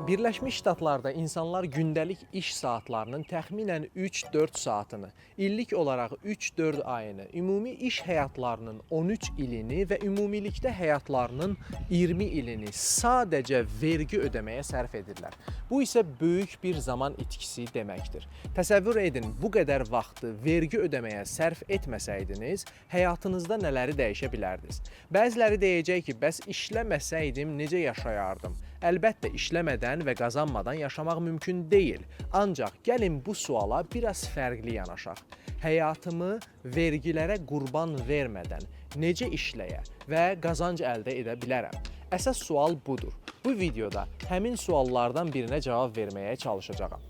Birləşmiş Ştatlarda insanlar gündəlik iş saatlarının təxminən 3-4 saatını, illik olaraq 3-4 ayını, ümumi iş həyatlarının 13 ilini və ümumilikdə həyatlarının 20 ilini sadəcə vergi ödəməyə sərf edirlər. Bu isə böyük bir zaman itkisi deməkdir. Təsəvvür edin, bu qədər vaxtı vergi ödəməyə sərf etməsəydiniz, həyatınızda nələri dəyişə bilərdiniz? Bəziləri deyəcək ki, bəs işləməsəydim necə yaşayardım? Əlbəttə, işləmədən və qazanmadan yaşamaq mümkün deyil. Ancaq gəlin bu suala biraz fərqli yanaşaq. Həyatımı vergilərə qurban vermədən necə işləyə və qazanc əldə edə bilərəm? Əsas sual budur. Bu videoda həmin suallardan birinə cavab verməyə çalışacağam.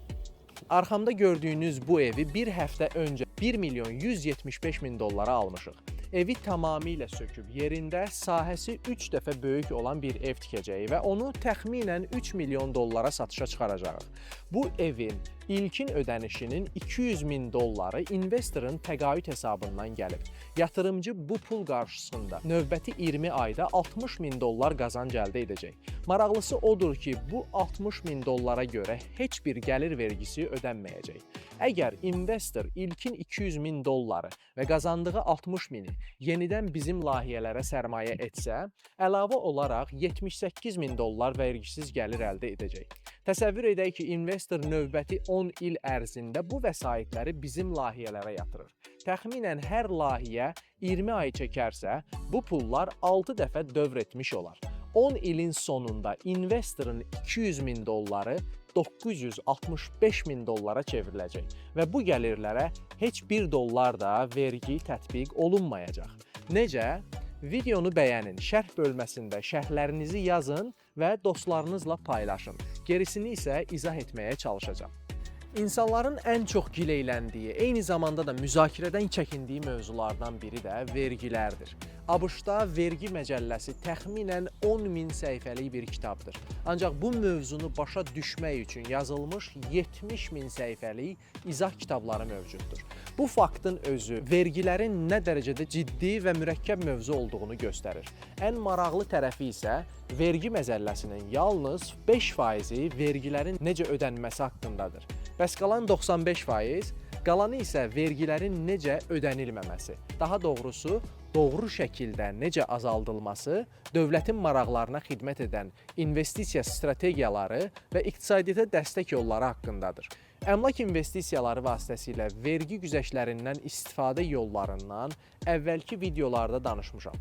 Arxamda gördüyünüz bu evi bir həftə öncə 1 milyon 175 min dollara almışıq. Evi tamamilə söküb yerində sahəsi 3 dəfə böyük olan bir ev tikəcəyik və onu təxminən 3 milyon dollara satışa çıxaracağıq. Bu evin ilkin ödənişinin 200 min dolları investorun təqaüd hesabından gəlib. Yatırımcı bu pul qarşısında növbəti 20 ayda 60 min dollar qazanc əldə edəcək. Maraqlısı odur ki, bu 60 min dollara görə heç bir gəlir vergisi ödənməyəcək. Əgər investor ilkin 200 min dolları və qazandığı 60 mini yenidən bizim layihələrə sərmayə etsə, əlavə olaraq 78 min dollar vergisiz gəlir əldə edəcək. Təsəvvür edək ki, investor növbəti 10 il ərzində bu vəsaitləri bizim layihələrə yatırır. Təxminən hər layihə 20 ay çəkərsə, bu pullar 6 dəfə dövr etmiş olar. 10 ilin sonunda investorun 200 min dolları 965 min dollara çevriləcək və bu gəlirlərə heç bir dollar da vergi tətbiq olunmayacaq. Necə? Videonu bəyənin, şərh bölməsində şərhlərinizi yazın və dostlarınızla paylaşın. Gerisini isə izah etməyə çalışacağam. İnsanların ən çox gileyləndiyi, eyni zamanda da müzakirədən çəkindiyi mövzulardan biri də vergilərdir. ABŞ-da vergi məcəlləsi təxminən 10 min səhifəlik bir kitabdır. Ancaq bu mövzunu başa düşmək üçün yazılmış 70 min səhifəlik izah kitabları mövcuddur. Bu faktın özü vergilərin nə dərəcədə ciddi və mürəkkəb mövzu olduğunu göstərir. Ən maraqlı tərəfi isə vergi məcəlləsinin yalnız 5%-i vergilərin necə ödənməsi haqqındadır. Bəs qalan 95%? Qalanı isə vergilərin necə ödənilməməsi, daha doğrusu, doğru şəkildə necə azaldılması, dövlətin maraqlarına xidmət edən investisiya strategiyaları və iqtisadiyyata dəstək yolları haqqındadır. Əmlak investisiyaları vasitəsilə vergi güzəştlərindən istifadə yollarından əvvəlki videolarda danışmışam.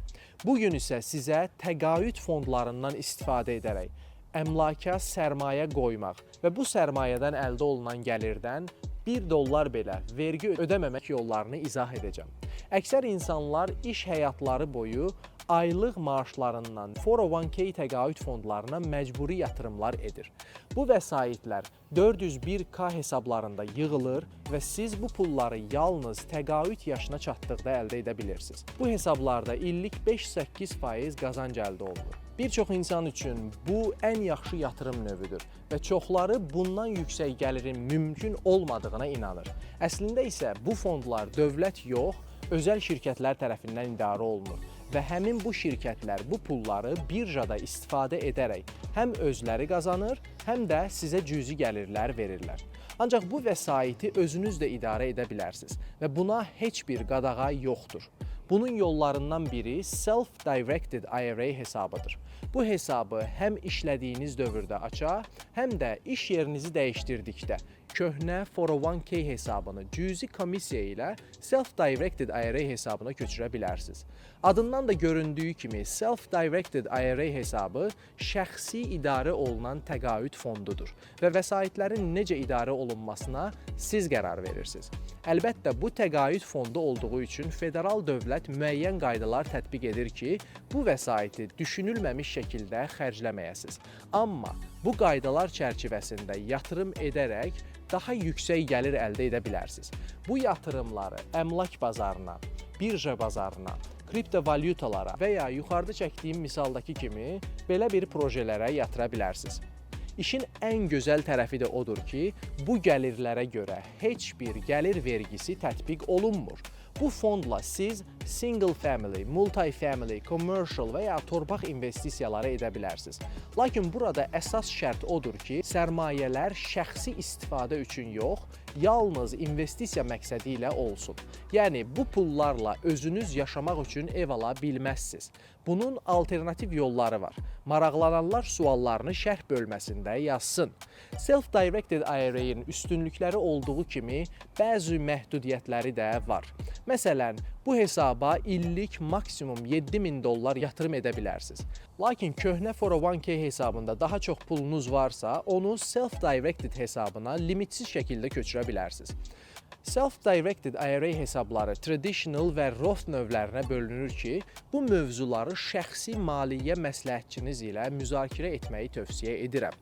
Bu gün isə sizə təqaüd fondlarından istifadə edərək əmlaka sərmayə qoymaq və bu sərmayədən əldə olunan gəlirdən 1 dollar belə vergi ödəməmək yollarını izah edəcəm. Əksər insanlar iş həyatları boyu aylıq maaşlarından 401k təqaüd fondlarına məcburi yatırımlar edir. Bu vəsaitlər 401k hesablarında yığılır və siz bu pulları yalnız təqaüd yaşına çatdıqda əldə edə bilirsiniz. Bu hesablarda illik 5-8% qazanc əldə olunur. Bir çox insan üçün bu ən yaxşı yatırım növüdür və çoxları bundan yüksək gəlirin mümkün olmadığına inanır. Əslində isə bu fondlar dövlət yox, özəl şirkətlər tərəfindən idarə olunur və həmin bu şirkətlər bu pulları birjada istifadə edərək həm özləri qazanır, həm də sizə cüzi gəlirlər verirlər. Ancaq bu vəsaiti özünüz də idarə edə bilərsiniz və buna heç bir qadağa yoxdur. Bunun yollarından biri Self-Directed IRA hesabıdır. Bu hesabı həm işlədiyiniz dövrdə aça, həm də iş yerinizi dəyişdirdikdə köhnə 401k hesabını cüzi komissiya ilə Self-Directed IRA hesabına köçürə bilərsiniz. Adından da göründüyü kimi, Self-Directed IRA hesabı şəxsi idarə olunan təqaüd fondudur və vəsaitlərin necə idarə olunmasına siz qərar verirsiniz. Əlbəttə, bu təqaüd fondu olduğu üçün federal dövlət müəyyən qaydalar tətbiq edir ki, bu vəsaiti düşünülməmiş şəkildə xərcləməyəsiniz. Amma bu qaydalar çərçivəsində yatırım edərək daha yüksək gəlir əldə edə bilərsiniz. Bu yatırımları əmlak bazarına, birja bazarına, kriptovalyutalara və ya yuxarıda çəkdiyim misaldakı kimi belə bir projelərə yatıra bilərsiniz. İşin ən gözəl tərəfi də odur ki, bu gəlirlərə görə heç bir gəlir vergisi tətbiq olunmur. Bu fondla siz single family, multi-family, commercial və ya torpaq investisiyaları edə bilərsiniz. Lakin burada əsas şərt odur ki, sərmayələr şəxsi istifadə üçün yox, yalnız investisiya məqsədi ilə olsun. Yəni bu pullarla özünüz yaşamaq üçün ev ala bilməzsiniz. Bunun alternativ yolları var. Maraqlananlar suallarını şərh bölməsində yazsın. Self-directed IRA-nin üstünlükləri olduğu kimi bəzi məhdudiyyətləri də var. Məsələn, bu hesaba illik maksimum 7000 dollar yatırım edə bilərsiniz. Lakin köhnə 401k hesabında daha çox pulunuz varsa, onu self-directed hesabına limitsiz şəkildə köçürə bilərsiniz. Self-directed IRA hesabları traditional və Roth növlərinə bölünür ki, bu mövzuları şəxsi maliyyə məsləhətçiniz ilə müzakirə etməyi tövsiyə edirəm.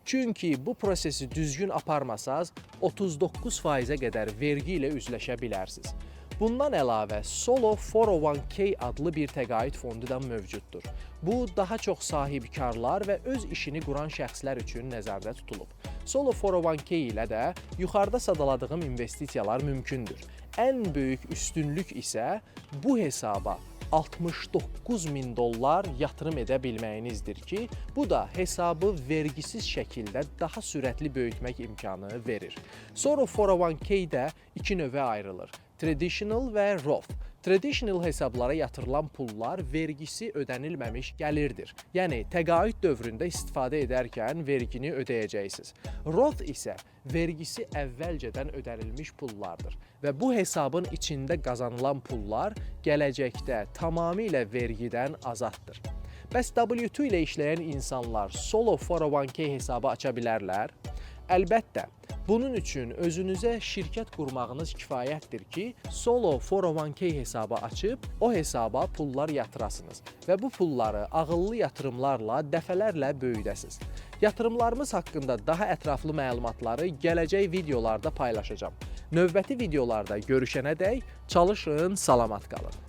Çünki bu prosesi düzgün aparmasaz 39%-ə qədər vergi ilə üzləşə bilərsiniz. Bundan əlavə Solo 401k adlı bir təqaüd fondu da mövcuddur. Bu daha çox sahibkarlar və öz işini quran şəxslər üçün nəzərdə tutulub. Solo 401k ilə də yuxarıda sadaladığım investisiyalar mümkündür. Ən böyük üstünlük isə bu hesaba 69 min dollar yatırım edə bilməyinizdir ki, bu da hesabı vergisiz şəkildə daha sürətli böyütmək imkanı verir. Solo 401k də iki növə ayrılır: Traditional və Roth. Traditional hesablara yatırılan pullar vergisi ödənilməmiş gəlirdir. Yəni təqaüd dövründə istifadə edərkən vergini ödəyəcəksiniz. Roth isə vergisi əvvəlcədən ödənilmiş pullardır və bu hesabın içində qazanılan pullar gələcəkdə tamamilə vergidən azaddır. Bəs W2 ilə işləyən insanlar solo 401k hesabı aça bilərlər? Əlbəttə. Bunun üçün özünüzə şirkət qurmağınız kifayətdir ki, solo 401k hesabı açıb o hesaba pullar yatırasınız və bu pulları ağıllı yatırımlarla dəfələrlə böyüdəsiniz. Yatırımlarımız haqqında daha ətraflı məlumatları gələcək videolarda paylaşacağam. Növbəti videolarda görüşənədək çalışın, salamat qalın.